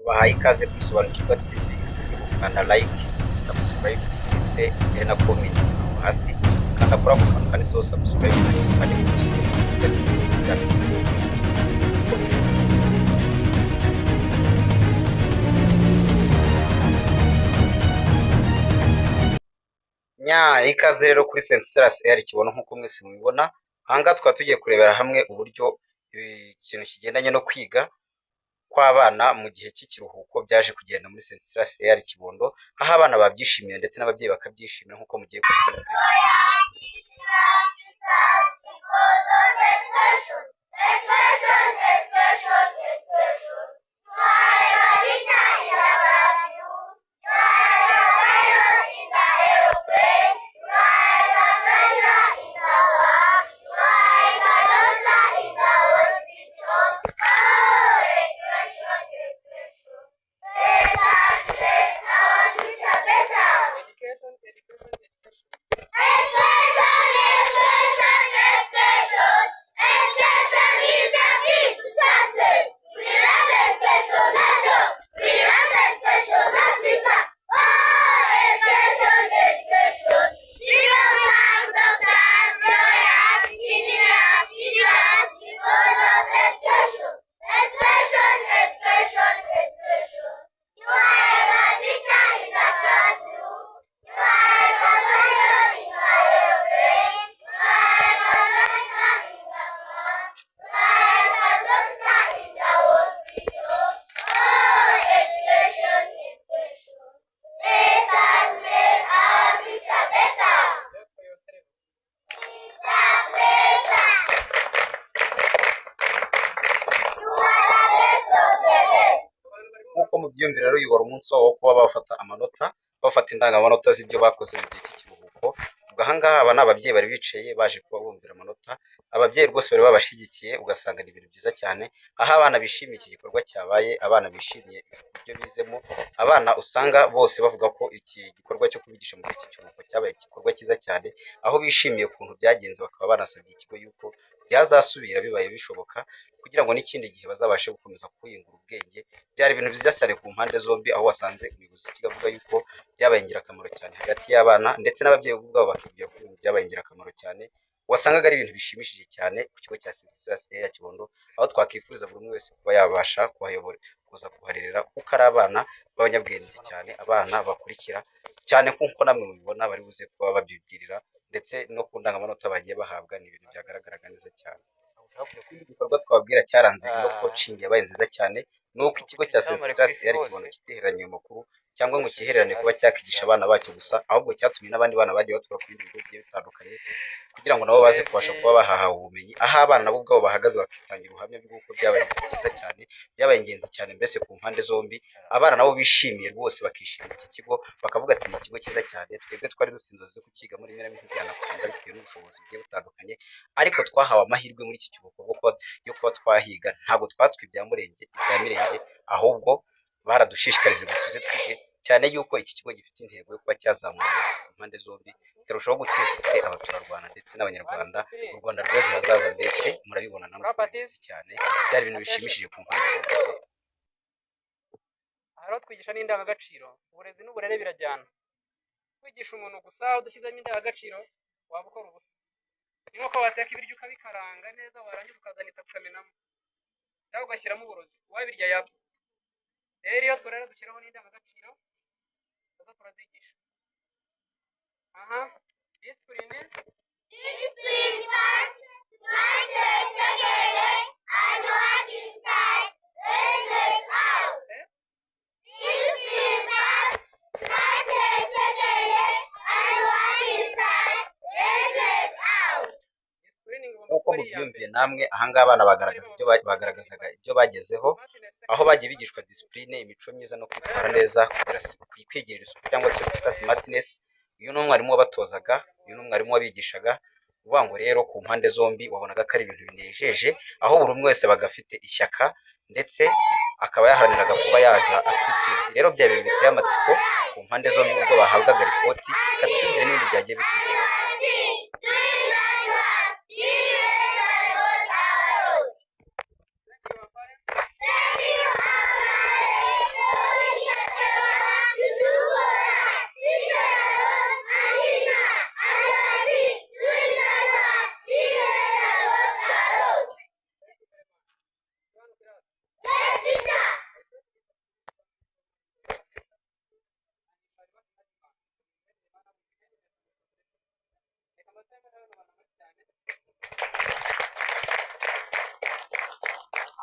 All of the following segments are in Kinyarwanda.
Tubahaye ikaze kuri Sobanukirwa TV, kanda like, subscribe ndetse utere na comment aho hasi. Kanda kuri ako kantu kanditseho subscribe kandi tujya. Nya ikaze rero kuri St Silas Air Kibondo. Nk'uko mwese mubibona ahangaha, tukaba tugiye kurebera hamwe uburyo ikintu kigendanye no kwiga kw'abana mu gihe cy'ikiruhuko byaje kugenda muri St Silas Air Kibondo, aho abana babyishimiye ndetse n'ababyeyi bakabyishimira nk'uko mugiye kubyumva. Education, education, education, education. You are a teacher in the classroom. You are a pilot in the aeroplane. You are a manager in the bank. You are a doctor in the hospital. Oh, education, education. Let us make our future better. Education, education, education. Education, education, education. Education is the key to success. We love education, not We love education, Africa. Oh, education, education. We become doctors, lawyers, engineers, teachers because of education. Education, education, education. You are a teacher in the classroom. You are a pilot in the aeroplane. You are a manager in the bank. You are a doctor in the hospital. Oh, education, education. Let us make our future better. Clap for yourself. Mr. President, you are the best of the best. Nk'uko mubyiyumvira rero, uyu wari umunsi wabo wo kuba bafata amanota, bafata indangamanota z'ibyo bakoze mu gihe cy'ikiruhuko. Ubwo ahangaha aba ni ababyeyi bari bicaye baje kuba bumvira amanota. Ababyeyi rwose bari babashyigikiye, ugasanga ni ibintu byiza cyane, aho abana bishimiye iki gikorwa cyabaye, abana bishimiye ibyo bizemo. Abana usanga bose bavuga ko iki gikorwa cyo kubigisha mu gihe cy'ikiruhuko cyabaye igikorwa cyiza cyane, aho bishimiye ukuntu byagenze, bakaba banasabye ikigo yuko byazasubira bibaye bishoboka, kugira ngo n'ikindi gihe bazabashe gukomeza kwiyungura ubwenge. Byari ibintu byiza cyane ku mpande zombi, aho wasanze umuyobozi w'ikigo avuga yuko byabaye ingirakamaro cyane hagati y'abana ndetse n'ababyeyi ubwabo bakibwira ko ibintu byabaye ingirakamaro cyane. Wasangaga ari ibintu bishimishije cyane ku kigo cya St Silas ya Kibondo, aho twakifuriza buri umwe wese kuba yabasha kuhayobora, kuza kuharerera, kuko ari abana b'abanyabwenge cyane, abana bakurikira cyane, nk'uko namwe mubibona bari buze kuba babyibwirira, ndetse no ku ndangamanota bagiye bahabwa ni ibintu byagaragaraga neza cyane. Ikindi gikorwa twabwira cyaranze ino coaching yabaye nziza cyane ni uko ikigo cya St Silas Air Kibondo kitihereranye ayo makuru cyangwa ngo cyihererane kuba cyakigisha abana bacyo gusa, ahubwo cyatumye n'abandi bana bagiye baturuka ku bindi bigo bigiye bitandukanye kugira ngo nabo baze kubasha kuba bahahawe ubumenyi, aho abana nabo ubwabo bahagaze bakitangira ubuhamya bw'uko byabaye byiza cyane, byabaye ingenzi cyane. Mbese ku mpande zombi abana nabo bishimiye rwose, bakishimira iki kigo, bakavuga ati: "Ni ikigo cyiza cyane. Twebwe twari dufite inzozi zo kukigamo, rimwe na rimwe ntibyanakunda bitewe n'ubushobozi bugiye butandukanye, ariko twahawe amahirwe muri iki kiruhuko yo kuba twahiga. Ntabwo twatwe ibya murenge, ibya mirenge, ahubwo baradushishikariza ngo tuze twige cyane, yuko iki kigo gifite intego yo kuba cyazamura uburezi ku mpande zombi, kikarushaho guteza imbere abaturarwanda ndetse n'Abanyarwanda, u Rwanda rw'ejo hazaza." Mbese murabibona namwe ko bimeze cyane, byari ibintu bishimishije ku mpande zombi. Aha rero twigisha n'indangagaciro. Uburezi n'uburere birajyana. Kwigisha umuntu gusa udashyizemo indangagaciro waba ukora ubusa. Ni nkuko wateka ibiryo ukabikaranga neza, warangiza ukazana itaka ukamenamo cyangwa ugashyiramo uburozi, uwabirya yapfa. Rero iyo turera dushyiraho n'indangagaciro, nazo turazigisha. Aha, discipline. Discipline first, smartness second, and work inside, laziness out. Discipline first, smartness second, and work inside, laziness out. Discipline igomba Nk'uko kuba ari iya mbere. Mubyiyumviye namwe, ahangaha abana bagaragaza ibyo bagaragazaga ibyo bagezeho, aho bagiye bigishwa discipline, imico myiza no kwitwara neza, kugira kwigirira isuku cyangwa se icyo twita smartness. Uyu ni umwarimu wabatozaga, uyu ni umwarimu wabigishaga. Uvuga ngo rero ku mpande zombi wabonaga ko ari ibintu binejeje, aho buri umwe wese abaga afite ishyaka ndetse akaba yaharaniraga kuba yaza afite intsinzi. Rero byari ibintu biteye amatsiko ku mpande zombi ubwo bahabwaga ripoti. Reka twiyumvire n'ibindi byagiye bikurikiraho. Doing hard work, doing our road. Thank you, parents. Thank you, our parents.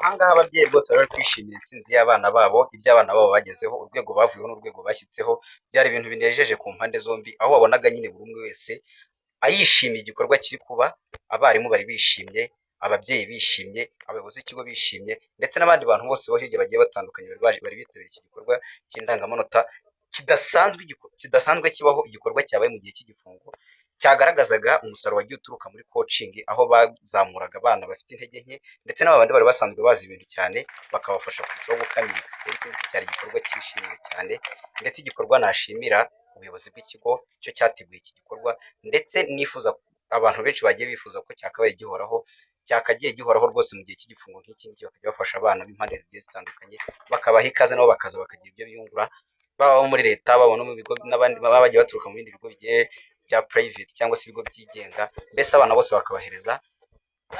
Ahangaha ababyeyi rwose bari bari kwishimira intsinzi y'abana babo, ibyo abana babo bagezeho, urwego bavuyeho n'urwego bashyitseho, byari ibintu binejeje ku mpande zombi, aho wabonaga nyine buri umwe wese ayishimiye igikorwa kiri kuba, abarimu bari bishimye, ababyeyi bishimye, abayobozi b'ikigo bishimye, ndetse n'abandi bantu bose bo hirya bagiye batandukanye bari baje bari bitabiriye iki gikorwa cy'indangamanota kidasanzwe kibaho, igikorwa cyabaye mu gihe cy'igifungo cyagaragazaga umusaruro wagiye uturuka muri coaching, aho bazamuraga abana bafite intege nke ndetse n'abandi bari basanzwe bazi ibintu cyane bakabafasha kurushaho gukamika. Rero iki ngiki cyari igikorwa cyishimiwe cyane, ndetse igikorwa nashimira ubuyobozi bw'ikigo cyo cyateguye iki gikorwa, ndetse nifuza abantu benshi bagiye bifuza ko cyakabaye gihoraho, cyakagiye gihoraho rwose mu gihe cy'igifungo nk'iki ngiki, bakajya bafasha abana b'impande zigiye zitandukanye, bakabaha ikaze nabo bakaza bakagira ibyo biyungura, baba abo muri leta, baba no mu bigo n'abandi baba bagiye baturuka mu bindi bigo bigiye bya private cyangwa se ibigo byigenga, mbese abana bose bakabahereza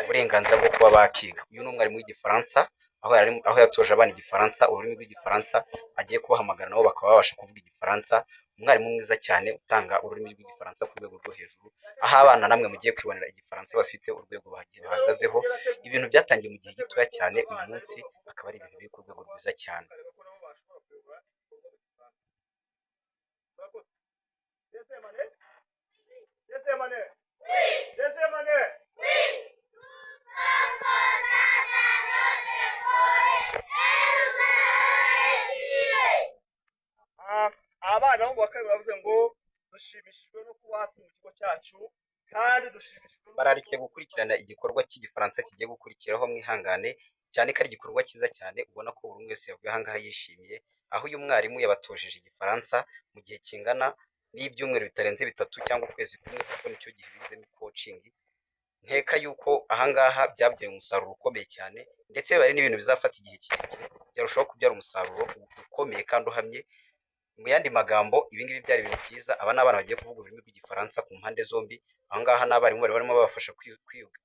uburenganzira bwo kuba bakiga. Uyu ni umwarimu w'Igifaransa, aho yatoje abana Igifaransa, ururimi rw'Igifaransa, agiye kubahamagara nabo bakaba babasha kuvuga Igifaransa. Umwarimu mwiza cyane utanga ururimi rw'Igifaransa ku rwego rwo hejuru, aho abana namwe mugiye kwibonera Igifaransa bafite urwego bahagazeho, ibintu byatangiye mu gihe gitoya cyane, uyu munsi akaba ari ibintu biri ku rwego rwiza cyane. Bakareba ko nabo bashobora kuyobora igikorwa mu Gifaransa. Murakoze. Deuxième année. Deuxième année. Deuxième année. Nous sommes contents dans notre école et nous allons réussir. Ah, abana bo mu wa kabiri baravuze ngo dushimishijwe no kuba mu kigo cyacu kandi dushimishijwe no Bararikiye gukurikirana igikorwa cy'Igifaransa kigiye gukurikiraho, mwihangane cyane ko ari igikorwa cyiza cyane, ubona ko buri umwe wese yavuye aha ngaha yishimiye, aho uyu mwarimu yabatojeje Igifaransa mu gihe kingana n'ibyumweru bitarenze 3 cyangwa ukwezi kumwe, kuko nicyo gihe bizemo coaching. Nkeka yuko aha ngaha byabyaye umusaruro ukomeye cyane, ndetse biba ari n'ibintu bizafata igihe kirekire, byarushaho kubyara umusaruro ukomeye kandi uhamye. Mu yandi magambo, ibi ngibi byari ibintu byiza. Aba ni abana bagiye kuvuga ururimi rw'Igifaransa ku mpande zombi. Aha ngaha n'abarimu bari barimo babafasha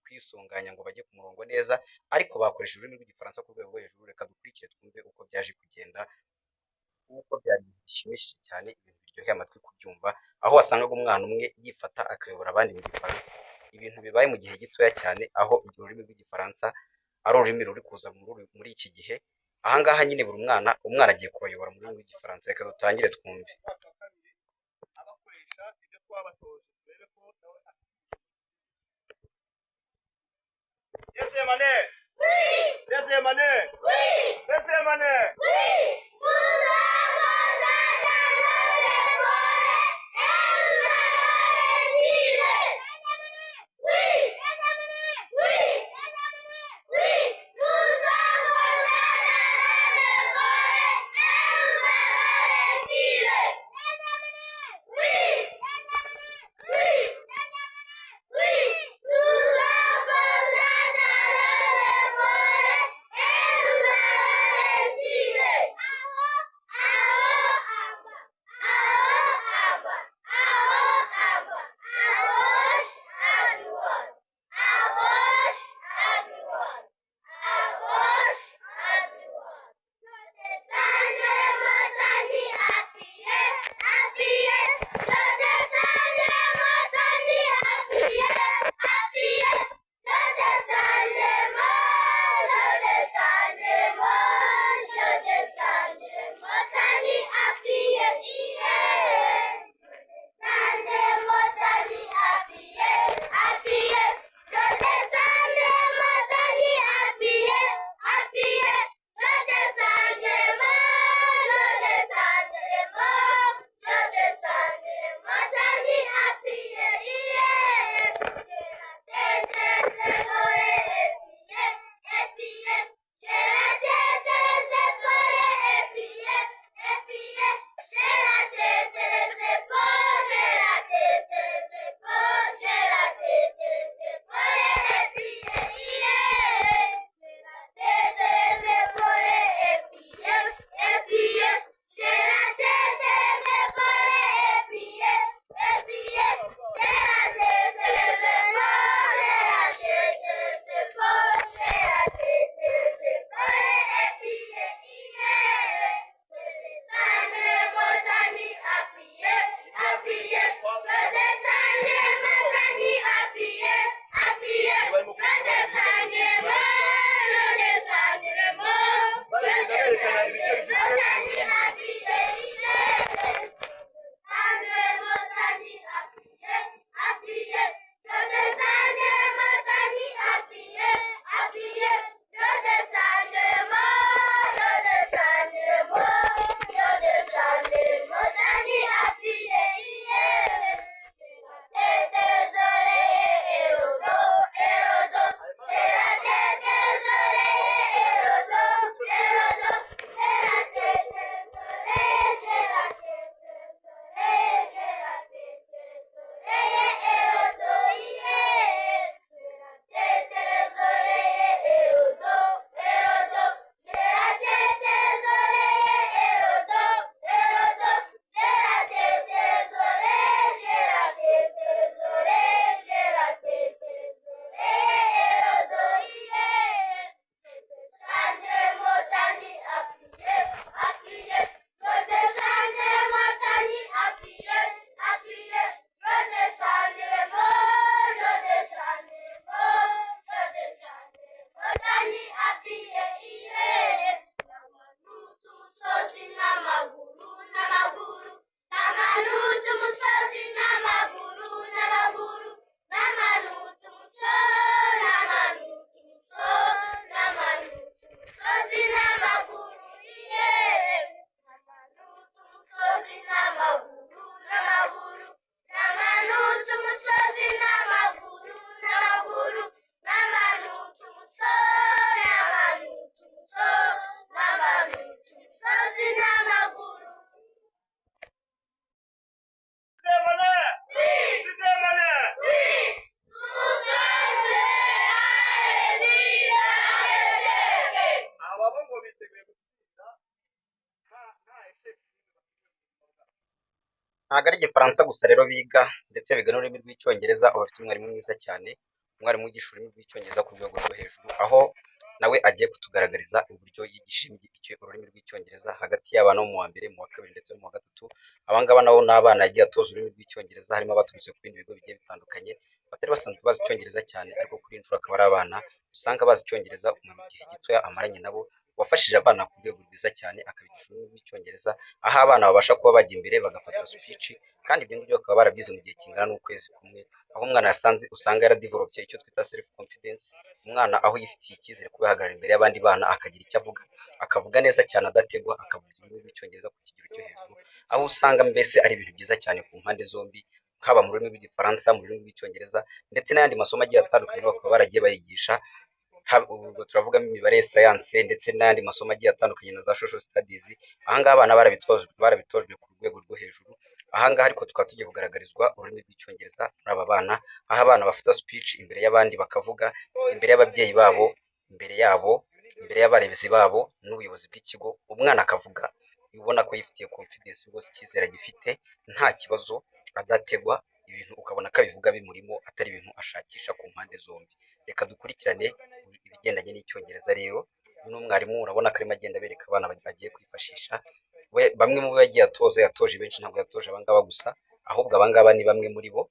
kwisunganya ngo bajye ku murongo neza, ariko bakoresha ururimi rw'Igifaransa ku rwego rwo hejuru. Reka dukurikire twumve uko byaje kugenda, nk'uko byari ibintu bishimishije cyane, ibintu biryoheye amatwi kubyumva, aho wasangaga umwana umwe yifata akayobora abandi mu Gifaransa. Ibintu bibaye mu gihe gitoya cyane, aho ururimi rw'Igifaransa ari ururimi ruri kuza muri iki gihe. Aha ngaha nyine buri mwana, umwana agiye kubayobora mu rurimi rw'Igifaransa. Reka dutangire twumve. Umwaka wa kabiri abakoresha ibyo twabatoje, turebe ko nawe afite. Deuxième année. Deuxième année. Deuxième année. Nous sommes contents dans notre école et nous allons réussir. Oui, oui, oui, nous sommes contents dans notre école et nous allons réussir. Oui, oui, oui, nous sommes contents dans notre école et nous allons réussir. Ntabwo ari Igifaransa gusa rero biga, ndetse biga n'ururimi rw'Icyongereza, aho bafite umwarimu mwiza cyane, umwarimu wigisha ururimi rw'Icyongereza ku rwego rwo hejuru, aho nawe agiye kutugaragariza uburyo yigisha ururimi rw'Icyongereza hagati y'abana bo mu wa mbere, mu wa kabiri ndetse no mu wa gatatu. Aba ngaba nabo ni abana yagiye atoza ururimi rw'Icyongereza, harimo abaturutse ku bindi bigo bigiye bitandukanye, batari basanzwe bazi Icyongereza cyane, ariko kuri iyi nshuro akaba ari abana usanga bazi Icyongereza mu gihe gitoya amaranye nabo, wafashije abana ku rwego rwiza cyane, akabigisha ururimi rw'Icyongereza, aho abana babasha kuba bajya imbere bagafata speech, kandi ibyo ngibyo bakaba barabyize mu gihe kingana n'ukwezi kumwe, aho umwana yasanze usanga yaradevelopye icyo twita self confidence, umwana aho yifitiye icyizere kuba yahagarara imbere y'abandi bana akagira icyo avuga, akavuga neza cyane adategwa, akavuga ururimi rw'Icyongereza ku kigero cyo hejuru, aho usanga mbese ari ibintu byiza cyane ku mpande zombi, haba mu rurimi rw'Igifaransa, mu rurimi rw'Icyongereza ndetse n'ayandi masomo agiye atandukanye bakaba baragiye bayigisha, ubwo turavugamo imibare, science ndetse n'ayandi masomo agiye atandukanye na za social studies. Aha ngaha abana barabitojwe ku rwego rwo hejuru. Aha ngaha ariko tukaba tugiye kugaragarizwa ururimi rw'Icyongereza muri aba bana, aho abana bafata speech imbere y'abandi bakavuga, imbere y'ababyeyi babo, imbere yabo, imbere y'abarezi babo n'ubuyobozi bw'ikigo, umwana akavuga ubona ko yifitiye confidence rwose, icyizere agifite, nta kibazo, adategwa, ibintu ukabona ko abivuga bimurimo, atari ibintu ashakisha ku mpande zombi. Reka dukurikirane ibigendanye n'Icyongereza rero. Uyu ni umwarimu, urabona ko arimo agenda abereka abana agiye kwifashisha. We bamwe mu bo yagiye atoza, yatoje benshi, ntabwo yatoje aba ngaba gusa, ahubwo aba ngaba ni bamwe muri bo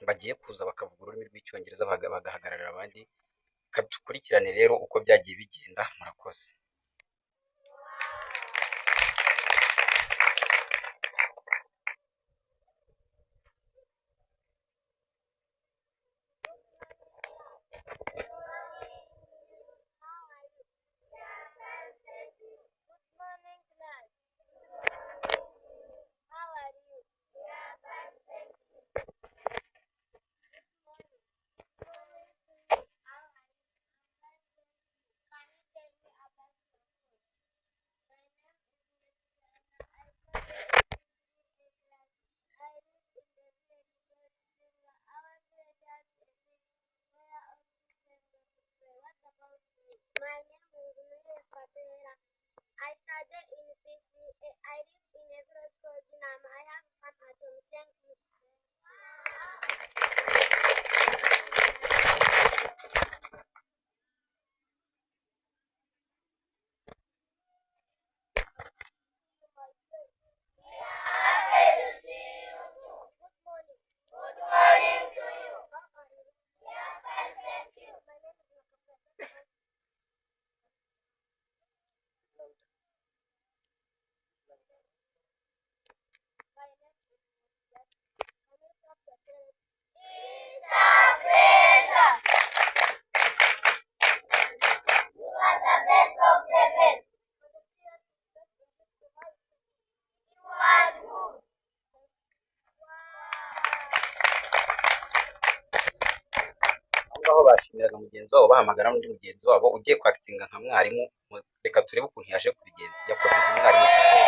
bagiye kuza bakavuga ururimi rw'Icyongereza, bagahagararira abandi. Reka dukurikirane rero uko byagiye bigenda, murakoze. Good morning, class. How are you? We are fine, thank you. Good morning. Good morning to you. How are you? I'm fine, thank you. Can you tell me about yourself? My name is Mesiana. I study in class. I live in the village called Zinga. Our village has a field where all children go to play. What about you? My name is Mary Fabera. I study in PCA. I live in a village called Dinama. I have fun at home. Thank you. Good morning. Good morning to you. How are you? We are fine, thank you. My name is Nakapeta. My name is Mosias. Can you clap yourself? It's a pleasure. You are the best of the best. It was good. Aho ngaho bashimiraga mugenzi wabo, bahamagara n'undi mugenzi wabo ugiye kwactinga nka mwarimu. Reka turebe ukuntu yaje kubigenza. Yakoze nka mwarimu gitoya,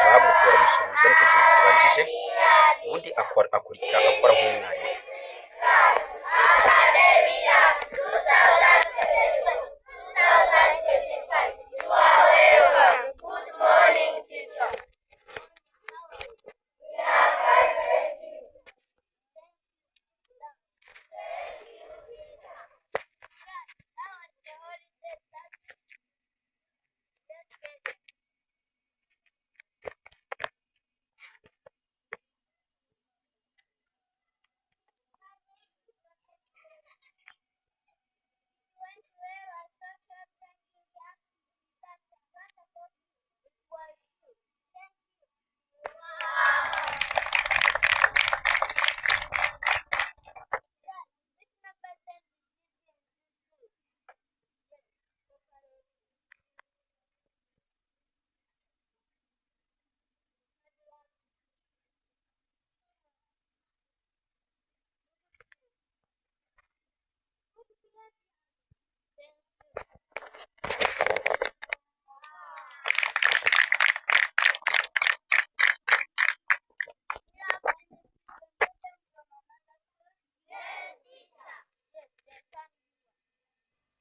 bahagurutse baramusuhuza, nicyo kintu kibanjije, ubundi akora, akurikira akora nk'umwarimu. Academia 2024, 2025. You are welcome. Good morning, teacher. We are fine, thank you. Thank you, teacher. How was the holiday? Let's get it. Went well. I saw children in the afternoon. What about you? It was good. Thank you. Wow. Class, which number 10 is this in this group? Yes, properly. Good behavior. Thank you. Do you have any presentation from another school? Yes, teacher. Yes, they come.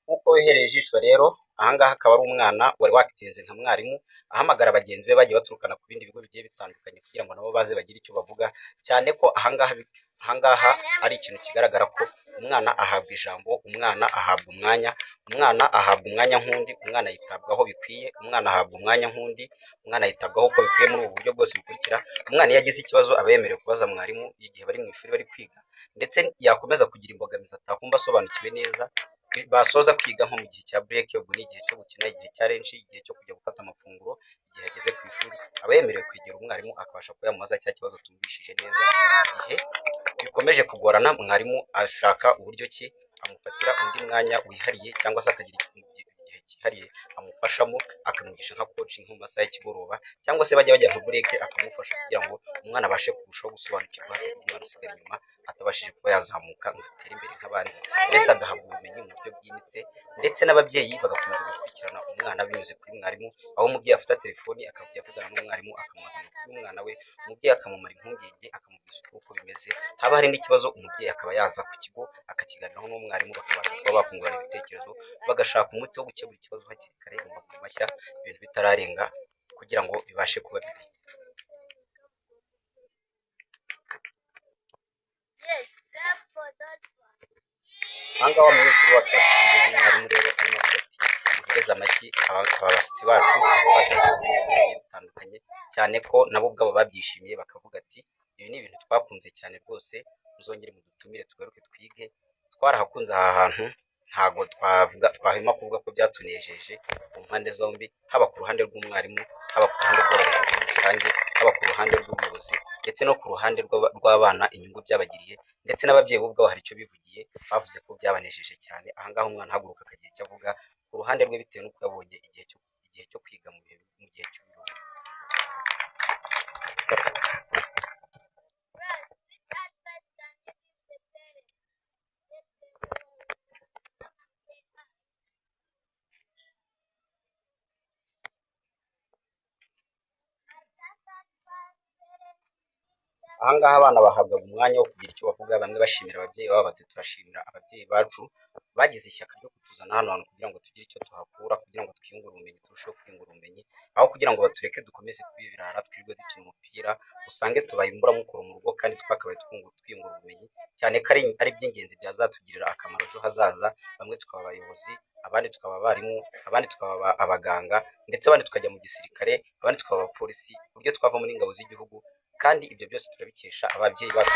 Nk'uko wihereye ijisho rero, Ahangaha akaba ari umwana wari wakitinze nka mwarimu, ahamagara bagenzi be bagiye baturukana ku bindi bigo bigiye bitandukanye kugira ngo nabo baze bagire icyo bavuga, cyane ko ahangaha ari ikintu kigaragara ko umwana ahabwa ijambo, umwana ahabwa umwanya, umwana ahabwa umwanya nk'undi, umwana yitabwaho bikwiye, umwana ahabwa umwanya nk'undi, umwana yitabwaho uko bikwiye muri ubu buryo bwose bukurikira. Umwana iyo agize ikibazo aba yemerewe kubaza mwarimu igihe bari mu ishuri bari kwiga, ndetse yakomeza kugira imbogamizi atakumva asobanukiwe neza, basoza kwiga nko mu gihe cya break, ubwo ni igihe cyo gukina, igihe cya lunch, igihe cyo kujya gufata amafunguro, igihe ageze ku ishuri aba yemerewe kwegera umwarimu akabasha kuba yamubaza cya kibazo atumvishije neza. Igihe bikomeje kugorana, mwarimu ashaka uburyo ki amufatira undi mwanya wihariye cyangwa se akagira igihe cyihariye amufashamo, akamwigisha nka coaching nko mu masaha y'ikigoroba, cyangwa se bajya bajya nka break akamufasha kugira ngo umwana abashe kurushaho gusobanukirwa, hatagira umwana usigara inyuma atabashije kuba yazamuka ngo atere imbere nk'abandi, mbese agahabwa ubumenyi mu buryo bwimbitse. Ndetse n'ababyeyi bagakomeza gukurikirana umwana binyuze kuri mwarimu, aho umubyeyi afata telefoni akajya avugana n'umwarimu, akamubaza amakuru y'umwana we, umubyeyi akamumara impungenge, akamubwiza ukuri uko bimeze. Haba hari n'ikibazo, umubyeyi akaba yaza ku kigo akakiganiraho n'umwarimu, bakabasha kuba bakungurana ibitekerezo, bagashaka umuti wo gukemura ikibazo hakiri kare mu maguru mashya, ibintu bitararenga kugira ngo bibashe kuba bibi. Yes, clap for those ones. Ahangaha wa munyeshuri wacu yakitinze nk'umwarimu rero, arimo avuga ati: "Muhereze amashyi aba bashyitsi bacu baturutse mu bihugu bigiye bitandukanye," cyane ko nabo ubwabo babyishimiye, bakavuga ati: "Ibi ni ibintu twakunze cyane rwose, muzongere mudutumire tugaruke twige, twarahakunze aha hantu." Ntabwo twavuga twahwema kuvuga ko byatunejeje ku mpande zombi, haba ku ruhande rw'umwarimu, haba ku ruhande rw'abarezi muri rusange, haba ku ruhande rw'ubuyobozi, ndetse no ku ruhande rw'abana, inyungu byabagiriye, ndetse n'ababyeyi bo ubwabo hari icyo bivugiye, bavuze ko byabanejeje cyane. Ahangaha umwana ahaguruka akagira icyo avuga ku ruhande rwe bitewe n'uko yabonye igihe cyo kwiga mu gihe cy'ibiruhuko. Class, which advice can you give the parents? Let them know come and tell us. I can't advise parents to Ahangaha abana bahabwaga umwanya wo kugira icyo bavuga, bamwe bashimira ababyeyi babo bati: "Turashimira ababyeyi bacu bagize ishyaka ryo kutuzana hano hantu kugira ngo tugire icyo tuhakura, kugira ngo twiyungure ubumenyi, turusheho kwiyungura ubumenyi, aho kugira ngo batureke dukomeze kuba ibirara, twirirwe dukina umupira, usange tubaye imburamukoro mu rugo kandi twakabaye twiyungura ubumenyi, cyane ko ari iby'ingenzi byazatugirira akamaro ejo hazaza, bamwe tukaba abayobozi, abandi tukaba abarimu, abandi tukaba abaganga, ndetse abandi tukajya mu gisirikare, abandi tukaba abapolisi, ku buryo twava muri ingabo z'igihugu. Kandi ibyo byose turabikesha ababyeyi bacu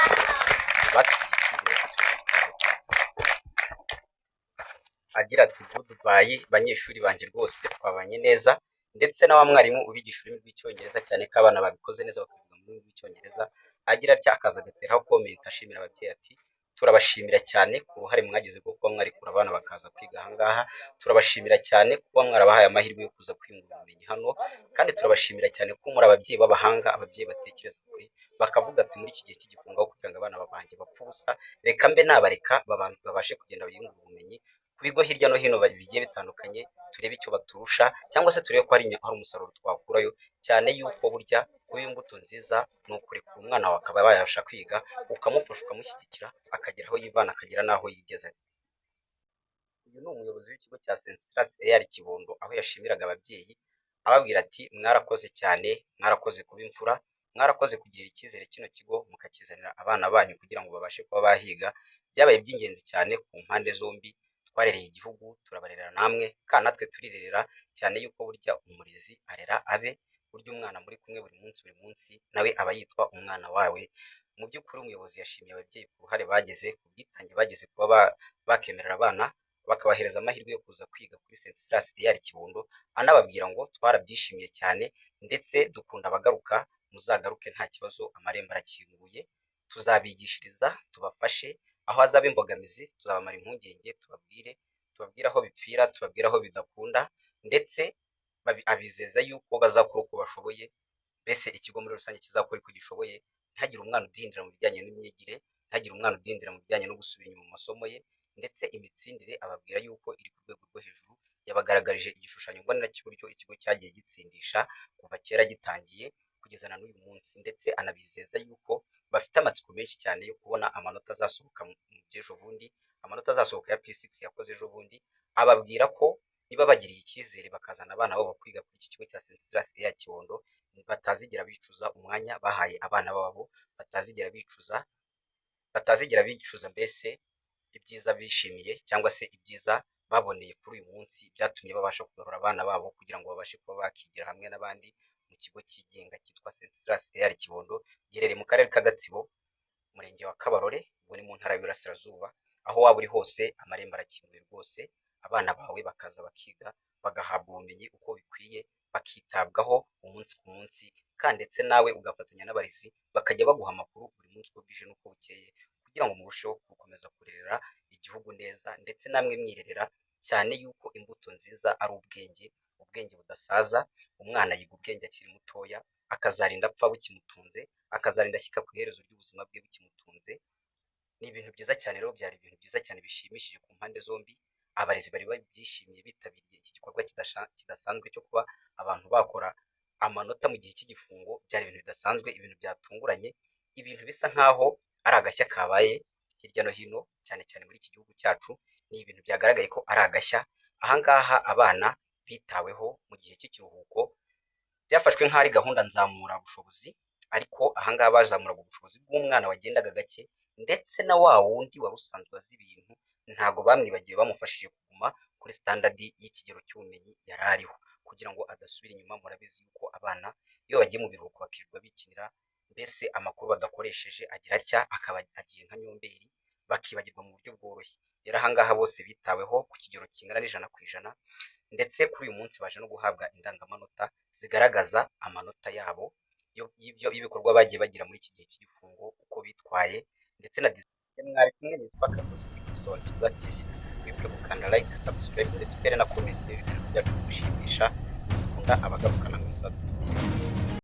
batugiriye icyizere ko tukaza kwiga." Agira ati: "Goodbye banyeshuri banjye, rwose twabanye neza." Ndetse na wa mwarimu ubigisha ururimi rw'Icyongereza, cyane ko abana babikoze neza bakavuga mu rurimi rw'Icyongereza, agira atya akaza agateraho comment ashimira ababyeyi ati: "Turabashimira cyane ku ruhare mwagize rwo kuba mwarekura abana bakaza kwiga ahangaha, turabashimira cyane kuba mwarabahaye amahirwe yo kuza kwiyungura ubumenyi hano, kandi turabashimira cyane ko muri ababyeyi b'abahanga, ababyeyi batekereza kure, bakavuga ati muri iki gihe cy'igifungo, aho kugira ngo abana banjye bapfe ubusa, reka mbe nabareka babanze babashe kugenda biyungura ubumenyi ku bigo hirya no hino bigiye bitandukanye, turebe icyo baturusha cyangwa se turebe ko hari umusaruro twakurayo, cyane yuko burya kuba imbuto nziza ni ukurekura umwana wawe akaba yabasha kwiga, ukamufasha, ukamushyigikira, akagera aho yivana, akagera n'aho yigeza." Uyu ni umuyobozi w'ikigo cya St Silas EAR Kibondo, aho yashimiraga ababyeyi ababwira ati: "Mwarakoze cyane, mwarakoze kuba imfura, mwarakoze kugirira icyizere kino kigo mukakizanira abana banyu kugira ngo babashe kuba bahiga. Byabaye iby'ingenzi cyane ku mpande zombi. Twarereye igihugu, turabarera namwe, kandi natwe turirerera, cyane yuko burya umurezi arera abe. Burya umwana muri kumwe buri munsi buri munsi nawe aba yitwa umwana wawe." Mu by'ukuri umuyobozi yashimiye ababyeyi ku ruhare bagize, ku bwitange bagize, kuba bakemerera abana bakabahereza amahirwe yo kuza kwiga kuri St Silas EAR Kibondo, anababwira ngo: "Twarabyishimiye cyane ndetse dukunda abagaruka, muzagaruke nta kibazo, amarembo arakinguye, tuzabigishiriza, tubafashe aho hazaba imbogamizi, tuzabamara impungenge, tubabwire aho bipfira, tubabwire aho bidakunda." Ndetse abizeza yuko bazakora uko bashoboye, mbese ikigo muri rusange kizakora uko gishoboye, ntihagire umwana udindira mu bijyanye n'imyigire, ntihagire umwana udindira mu bijyanye no gusubira inyuma mu masomo ye. Ndetse imitsindire ababwira yuko iri ku rwego rwo hejuru. Yabagaragarije igishushanyo mbonera cy'uburyo ikigo cyagiye gitsindisha kuva kera gitangiye kugeza na n'uyu munsi, ndetse anabizeza yuko bafite amatsiko menshi cyane yo kubona amanota azasohoka mu by'ejo bundi, amanota azasohoka ya P6 yakoze ejo bundi. Ababwira ko Niba bagiriye icyizere bakazana abana babo kwiga kuri iki kigo cya St Silas EAR Kibondo, batazigera bicuza umwanya bahaye abana babo, batazigera bicuza mbese ibyiza bishimiye cyangwa se ibyiza baboneye kuri uyu munsi byatumye babasha kugarura abana babo kugira ngo babashe kuba bakigira hamwe n'abandi mu kigo cyigenga cyitwa St Silas EAR Kibondo, giherereye mu karere ka Gatsibo, umurenge wa Kabarore, ubwo ni mu ntara y'Iburasirazuba. Aho waba uri hose, amarembo arakinguye rwose, abana bawe bakaza bakiga, bagahabwa ubumenyi uko bikwiye, bakitabwaho umunsi ku munsi, kandi ndetse nawe ugafatanya n'abarezi bakajya baguha amakuru buri munsi uko bwije n'uko bukeye, kugira ngo murusheho gukomeza kurerera igihugu neza, ndetse namwe mwirerera, cyane yuko imbuto nziza ari ubwenge, ubwenge budasaza. Umwana yiga ubwenge akiri mutoya, akazarinda apfa bukimutunze, akazarinda ashyika ku iherezo ry'ubuzima bwe bukimutunze. Ni ibintu byiza cyane rero, byari ibintu byiza cyane bishimishije ku mpande zombi. Abarezi bari babyishimiye, bitabiriye iki gikorwa kidasanzwe cyo kuba abantu bakora amanota mu gihe cy'igifungo. Byari ibintu bidasanzwe, ibintu byatunguranye, ibintu bisa nkaho ari agashya kabaye hirya no hino, cyane cyane muri iki gihugu cyacu. Ni ibintu byagaragaye ko ari agashya. Ahangaha abana bitaweho mu gihe cy'ikiruhuko, byafashwe nk'aho ari gahunda nzamurabushobozi, ariko ahangaha bazamuraga ubushobozi bw'umwana wagendaga gake, ndetse na wa wundi wari usanzwe azi ibintu ntabwo bamwibagiwe, bamufashije kuguma kuri standard y'ikigero cy'ubumenyi yari ariho kugira ngo adasubira inyuma. Murabizi yuko abana iyo bagiye mu biruhuko bakirirwa bikinira, mbese amakuru badakoresheje agira atya akaba agiye nka nyomberi, bakibagirwa mu buryo bworoshye. Rero ahangaha bose bitaweho ku kigero kingana n'100%, ndetse kuri uyu munsi baje no guhabwa indangamanota zigaragaza amanota yabo y'ibikorwa bagiye bagira muri iki gihe cy'igifungo, uko bitwaye ndetse na mwari kumwe. Nitwa Kamuzi kuri Gusobanukirwa TV. Wibuke gukanda like, subscribe, ndetse utere na comment ibiganiro byacu bigushimisha. Ukunda abagaruka namwe muzadutumire.